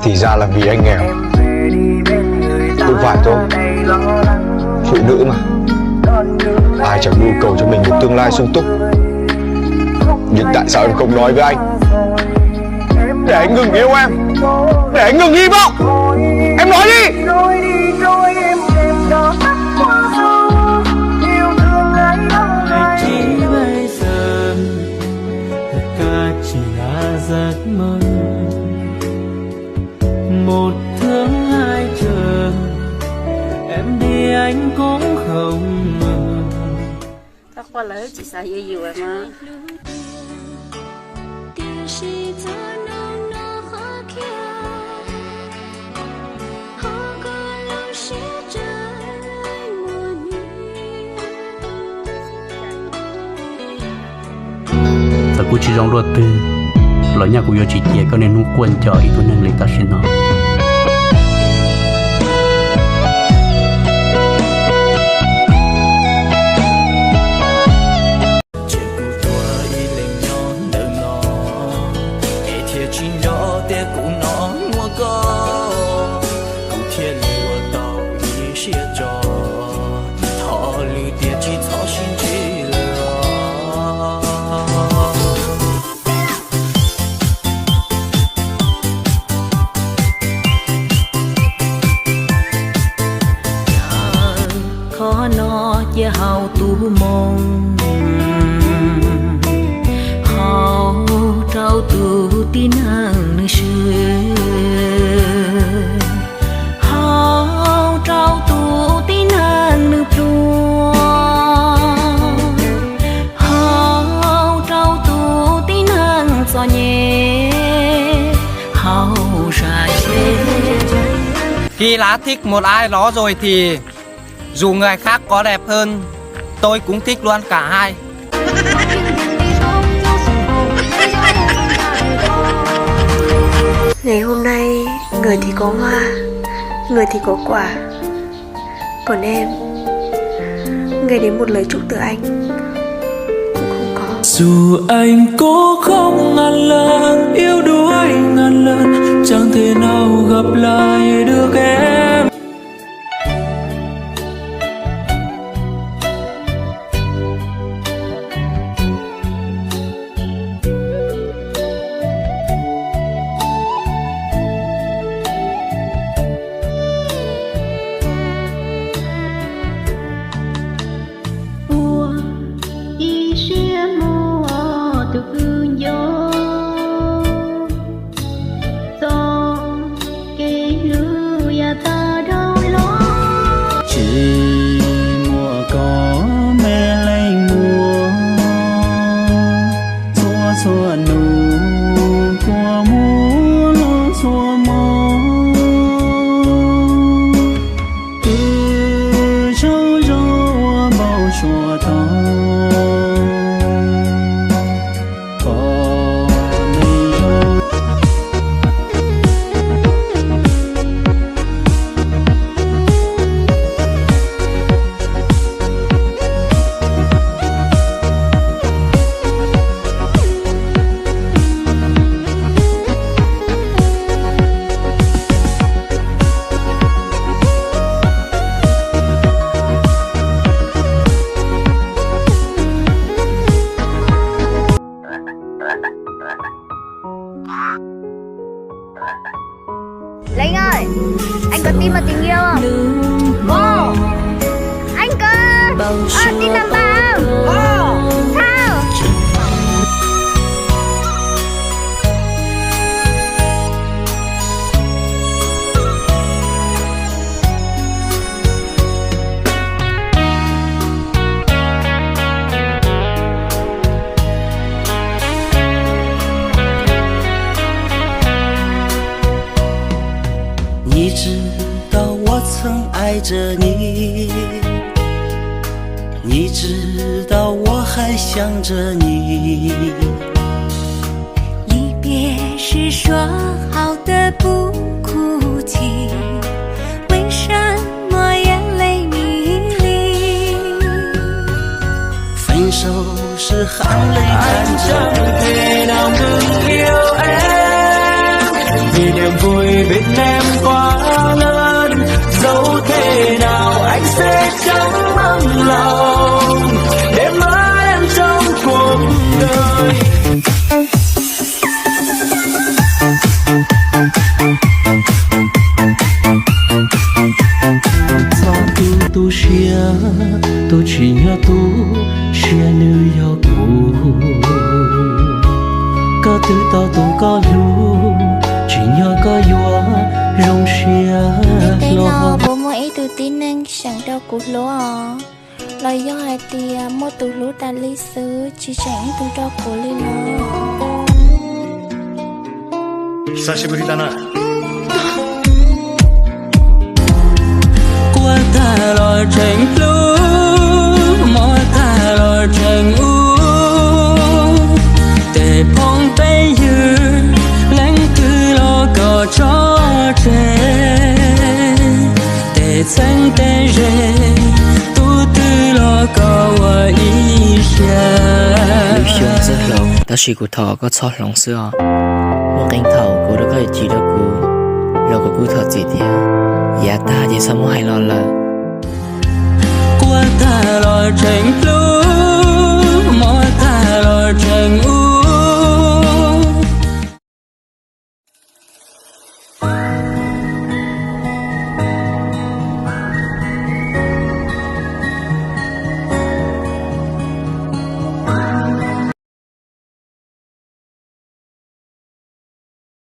Thì ra là vì anh nghèo. Cũng phải thôi. Phụ nữ mà, ai chẳng nhu cầu cho mình một tương lai sung túc. Nhưng tại sao em không nói với anh? Để anh ngừng yêu em, để anh ngừng hy vọng. Em nói đi. Chỉ bây giờ, thật cả chỉ là giấc mơ. Một tháng hai chờ, em đi anh cũng không mừng. Tau qua lawv tsis xav yuav yus mas. Txawm kuv tsis zoo luaj twg los nyaj kuv yuav tsis cia koj niaj hnub quaj nco ib tug neeg li tam sim no. Ces kuv tuag ib leeg nyob ntawm no, es thiaj tsis nco tias kuv no muaj koj, kuv thiaj li ua tau ib siab tso. Thov lwm tiam tsis txhob sib ntsib lawm. Qhov no cia hauv tus moo, hauv rau tus tib neeg nws swm, hauv rau tus tib neeg nws pluag, hauv rau tus tib neeg txom nyem, hauv zaj tsheb. Khi lá thích một ai đó rồi thì dù người khác có đẹp hơn, tôi cũng thích luôn cả hai. Ngày hôm nay, người thì có hoa, người thì có quả. Còn em, ngay đến một lời chúc từ anh cũng không có. Dù anh có khóc ngàn lần, yếu đuối ngàn lần, chẳng thể nào gặp lại được em. Ua ib siab muaj tus kws nco, txoj kev hlub yav tag dhau los. Tsis muaj koj me leej muag, txhua txhua nub kua muag los txhua hmo. Twb tsaug zog ua npau suav tau pom neeg zoo. Linh ơi, anh có tin vào tình yêu không? Có. Anh có, ờ, tin làm bạn không? Có. Sao? Nhị 知道我曾爱着你，你知道我还想着你。离别时说好的不哭泣，为什么眼泪迷离？分手时含泪看着。Anh chẳng thể nào ngừng yêu em, vì niềm vui Bên em quá lớn, dẫu thế nào anh sẽ chẳng bằng lòng để mãi em trong cuộc đời. Txhob tu tu siab, tus tsim nyog tu siab nws yog kuv. Koj twb tau tus koj hlub, tsim nyog koj yuav zoo siab hlo. Puas muaj ib tug tib neeg seem rau kuv hlub os? Los yog hais tias muaj tus hlub tas li xwb tsis tseem ib tug rau kuv li no? Quaj tag los tseem hlub, mob tag los tseem ub. Tej phooj peb ywg, leej twg los kom tso tseg. Tej txheeb tej ze, tus twg los kom ua ib siab. Lub xyoo txawj hloov, tab sis kuv thov koj txhob hloov xwb os. Muaj qee thaum kuv rau koj yuav chim rau kuv, los kuv kuj thov txim thiab. Yav tag ces txhob muab hais los lawm. Quaj tag los